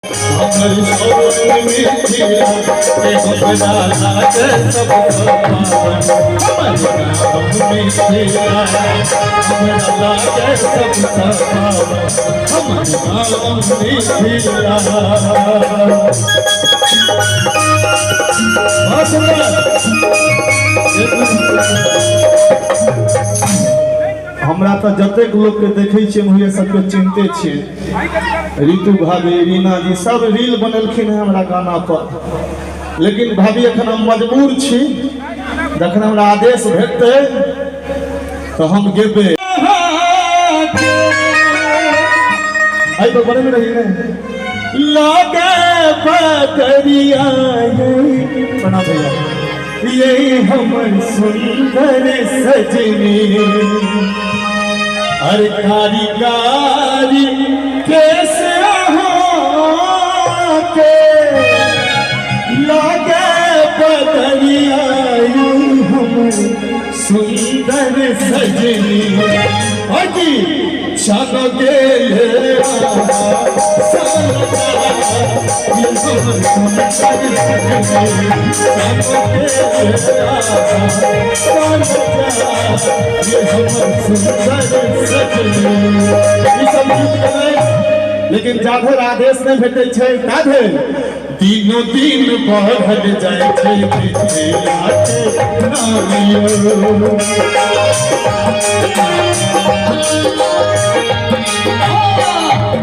हमर सोन मिथिला के हमरा लागे सब पावन, हमर गाम मिथिला हमरा लागे सब पावन, हमर गाम मिथिला। बहुत सुंदर। हमरा तऽ जतेक लोकके देखै छियै, हम सबके चिन्हते छियै। रितु भाभी, रीना जी सब रील बनेलखिन हेँ हमरा गाना पर। लेकिन भाभी, एखन हम मजबूर छी। जखन हमरा आदेश भेटतै तऽ हम गेबै। एहि पर बनेने रही ने लागे बदरिया। प्रणाम भैया। यही हमर सुंदर सजनी, अरे कारी कारी केस के लागे बदरिया, हमर सुंदर सजनी। अजी चल गेले लेकिन जाधरि आदेश नहि भेटै छै ताधरि दिनो दिन बढ़ल जाइ छै मिथिलाके नाम यौ।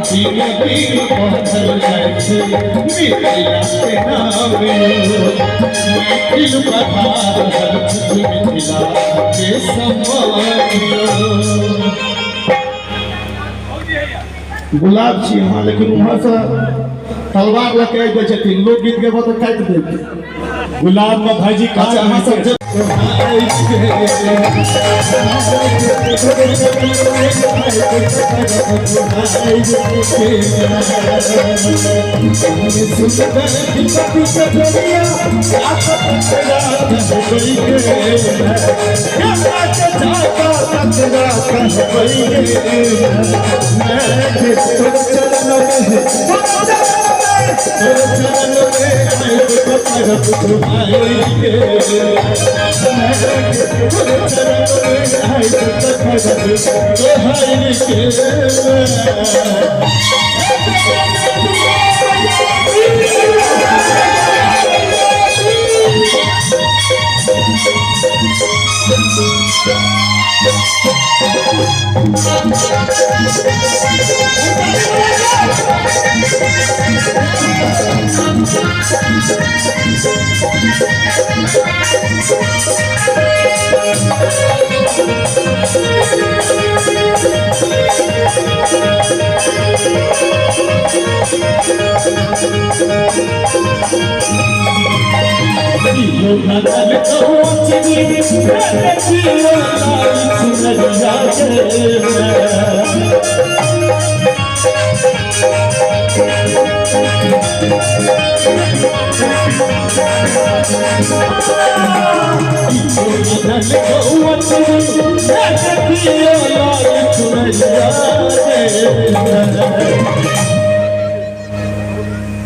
दिनो दिन बढ़ल जाइ छै मिथिलाके नाम यौ। मैथिल बढ़ा रहल छथि मिथिलाके सम्मान यौ। गुलाब छी अहाँ, लेकिन उम्हरसँ तलवार लऽ के आबि जाइ छथिन। लोकगीत गेबो तऽ काटि देत। गुलाब में भाईजी। अच्छा, अहाँ सब जे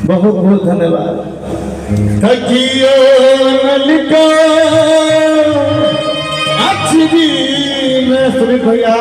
बहुत बहुत धन्यवाद। थकियो नलिका अच्छी में सुनील भैया।